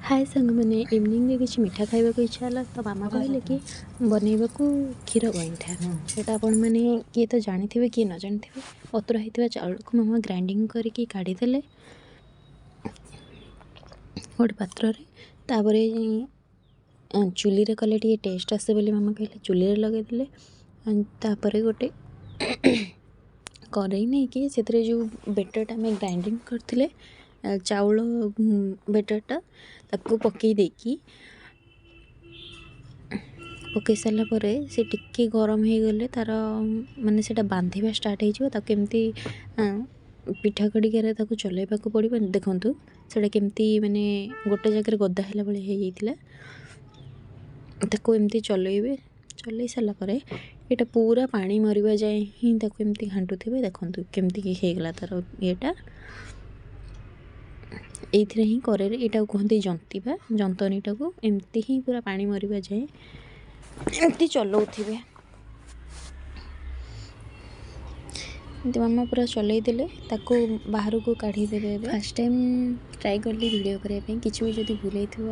ହାଏ ସାଙ୍ଗମାନେ, ଇଭିନିଂରେ କିଛି ମିଠା ଖାଇବାକୁ ଇଚ୍ଛା ହେଲା ତ ମାମା କହିଲେ କି ବନେଇବାକୁ କ୍ଷୀର ଗଇଁଠା। ସେଇଟା ଆପଣମାନେ କିଏ ତ ଜାଣିଥିବେ, କିଏ ନ ଜାଣିଥିବେ। ବତୁରା ହେଇଥିବା ଚାଉଳକୁ ମାମା ଗ୍ରାଇଣ୍ଡିଙ୍ଗ କରିକି କାଢ଼ିଦେଲେ ଗୋଟେ ପାତ୍ରରେ। ତାପରେ ଚୁଲିରେ କଲେ ଟିକେ ଟେଷ୍ଟ ଆସେ ବୋଲି ମାମା କହିଲେ, ଚୁଲିରେ ଲଗେଇଦେଲେ। ତାପରେ ଗୋଟେ କରେଇ ନେଇକି ସେଥିରେ ଯେଉଁ ବେଟରଟା ଆମେ ଗ୍ରାଇଣ୍ଡିଙ୍ଗ କରିଥିଲେ, ଚାଉଳ ବେଟରଟା, ତାକୁ ପକାଇ ଦେଇକି, ପକାଇ ସାରିଲା ପରେ ସେ ଟିକେ ଗରମ ହେଇଗଲେ ତା'ର ମାନେ ସେଇଟା ବାନ୍ଧିବା ଷ୍ଟାର୍ଟ ହେଇଯିବ। ତାକୁ ଏମିତି ପିଠା କଡ଼ିକାରେ ତାକୁ ଚଲାଇବାକୁ ପଡ଼ିବ। ଦେଖନ୍ତୁ, ସେଇଟା କେମିତି ମାନେ ଗୋଟେ ଜାଗାରେ ଗଦା ହେଲା ଭଳି ହେଇଯାଇଥିଲା। ତାକୁ ଏମିତି ଚଲେଇବେ। ଚଲେଇ ସାରିଲା ପରେ ଏଇଟା ପୁରା ପାଣି ମରିବା ଯାଏ ହିଁ ତାକୁ ଏମିତି ଘାଣ୍ଟୁଥିବେ। ଦେଖନ୍ତୁ କେମିତି କି ହେଇଗଲା ତା'ର ଇଏଟା। ଏଇଥିରେ ହିଁ କରେଇରେ ଏଇଟାକୁ କୁହନ୍ତି ଜନ୍ତିବା। ଜନ୍ତନୀଟାକୁ ଏମିତି ହିଁ ପୁରା ପାଣି ମରିବା ଯାଏ ଏମିତି ଚଲାଉଥିବେ। ଏମିତି ମାମା ପୁରା ଚଲେଇ ଦେଲେ, ତାକୁ ବାହାରକୁ କାଢ଼ିଦେବେ। ଏବେ ଫାର୍ଷ୍ଟ ଟାଇମ୍ ଟ୍ରାଏ କଲି ଭିଡ଼ିଓ କରିବା ପାଇଁ। କିଛି ବି ଯଦି ଭୁଲ ହେଇଥିବ,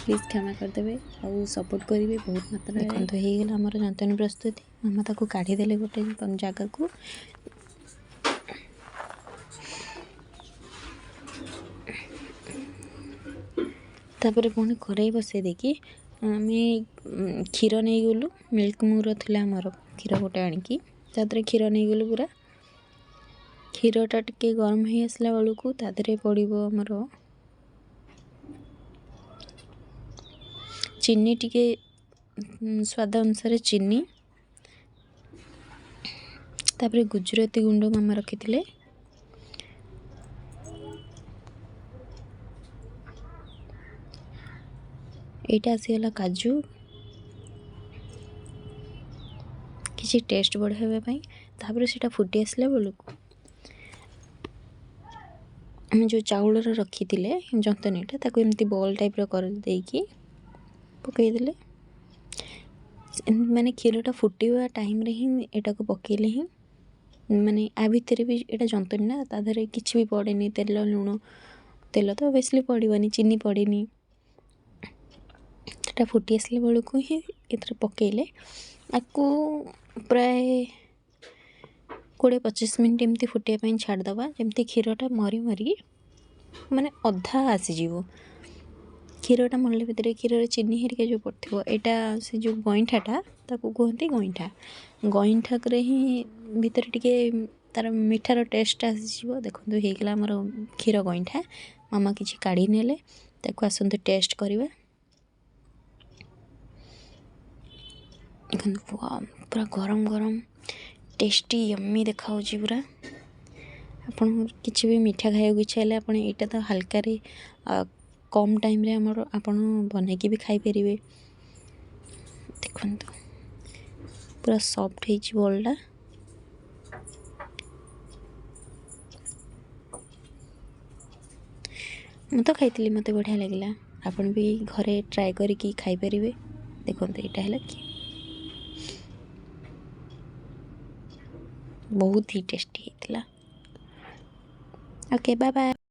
ପ୍ଲିଜ୍ କ୍ଷମା କରିଦେବେ ଆଉ ସପୋର୍ଟ କରିବେ ବହୁତ ମାତ୍ରାରେ। ଦେଖନ୍ତୁ, ହେଇଗଲା ଆମର ଜନ୍ତନୀ ପ୍ରସ୍ତୁତି। ମାମା ତାକୁ କାଢ଼ିଦେଲେ ଗୋଟେ ଜାଗାକୁ। ତାପରେ ପୁଣି କରେଇ ବସେଇ ଦେଇକି ଆମେ କ୍ଷୀର ନେଇଗଲୁ। ମିଲ୍କ ମୁର ଥିଲା ଆମର, କ୍ଷୀର ଗୋଟେ ଆଣିକି ତା ଦେହରେ କ୍ଷୀର ନେଇଗଲୁ ପୁରା। କ୍ଷୀରଟା ଟିକେ ଗରମ ହେଇ ଆସିଲା ବେଳକୁ ତା ଦେହରେ ପଡ଼ିବ ଆମର ଚିନି ଟିକେ, ସ୍ୱାଦ ଅନୁସାରେ ଚିନି। ତାପରେ ଗୁଜୁରାତି ଗୁଣ୍ଡ ମାମା ରଖିଥିଲେ। ଏଇଟା ଆସିଗଲା କାଜୁ, କିଛି ଟେଷ୍ଟ ବଢ଼ାଇବା ପାଇଁ। ତାପରେ ସେଇଟା ଫୁଟି ଆସିଲା ବେଳକୁ ଆମେ ଯେଉଁ ଚାଉଳର ରଖିଥିଲେ ଜନ୍ତନୀଟା, ତାକୁ ଏମିତି ବଲ୍ ଟାଇପ୍ର କରିଦେଇକି ପକାଇଦେଲେ। ମାନେ କ୍ଷୀରଟା ଫୁଟିବା ଟାଇମ୍ରେ ହିଁ ଏଟାକୁ ପକାଇଲେ ହିଁ ମାନେ ଆ ଭିତରେ ବି ଏଇଟା ଜନ୍ତନୀ ନା, ତା ଦେହରେ କିଛି ବି ପଡ଼େନି। ତେଲ, ଲୁଣ, ତେଲ ତ ଅଭିୟସଲି ପଡ଼ିବନି, ଚିନି ପଡ଼େନି। ସେଟା ଫୁଟି ଆସିଲା ବେଳକୁ ହିଁ ଏଥିରେ ପକାଇଲେ ଆକୁ ପ୍ରାୟ 20-25 ମିନିଟ୍ ଏମିତି ଫୁଟିବା ପାଇଁ ଛାଡ଼ିଦେବା, ଯେମିତି କ୍ଷୀରଟା ମରି ମରି ମାନେ ଅଧା ଆସିଯିବ। କ୍ଷୀରଟା ମରିଲା ଭିତରେ କ୍ଷୀରରେ ଚିନି ହେରିକା ଯେଉଁ ପଡ଼ିଥିବ, ଏଇଟା ସେ ଯେଉଁ ଗଇଁଠାଟା, ତାକୁ କୁହନ୍ତି ଗଇଁଠା। ଗଇଁଠାକରେ ହିଁ ଭିତରେ ଟିକେ ତା'ର ମିଠାର ଟେଷ୍ଟଟା ଆସିଯିବ। ଦେଖନ୍ତୁ, ହେଇଗଲା ଆମର କ୍ଷୀର ଗଇଁଠା। ମାମା କିଛି କାଢ଼ି ନେଲେ ତାକୁ। ଆସନ୍ତୁ ଟେଷ୍ଟ କରିବା। ଦେଖନ୍ତୁ, ପୁରା ଗରମ ଗରମ, ଟେଷ୍ଟି, ୟମ୍ମି ଦେଖାହେଉଛି ପୁରା। ଆପଣଙ୍କୁ କିଛି ବି ମିଠା ଖାଇବାକୁ ଇଚ୍ଛା ହେଲେ ଆପଣ ଏଇଟା ତ ହାଲକାରେ କମ୍ ଟାଇମ୍ରେ ଆମର ଆପଣ ବନେଇକି ବି ଖାଇପାରିବେ। ଦେଖନ୍ତୁ, ପୁରା ସଫ୍ଟ ହେଇଛି ବଲ୍ଟା। ମୁଁ ତ ଖାଇଥିଲି, ମୋତେ ବଢ଼ିଆ ଲାଗିଲା। ଆପଣ ବି ଘରେ ଟ୍ରାଏ କରିକି ଖାଇପାରିବେ। ଦେଖନ୍ତୁ, ଏଇଟା ହେଲା କି ବହୁତ ହି ଟେଷ୍ଟି ହେଇଥିଲା। Okay, bye bye.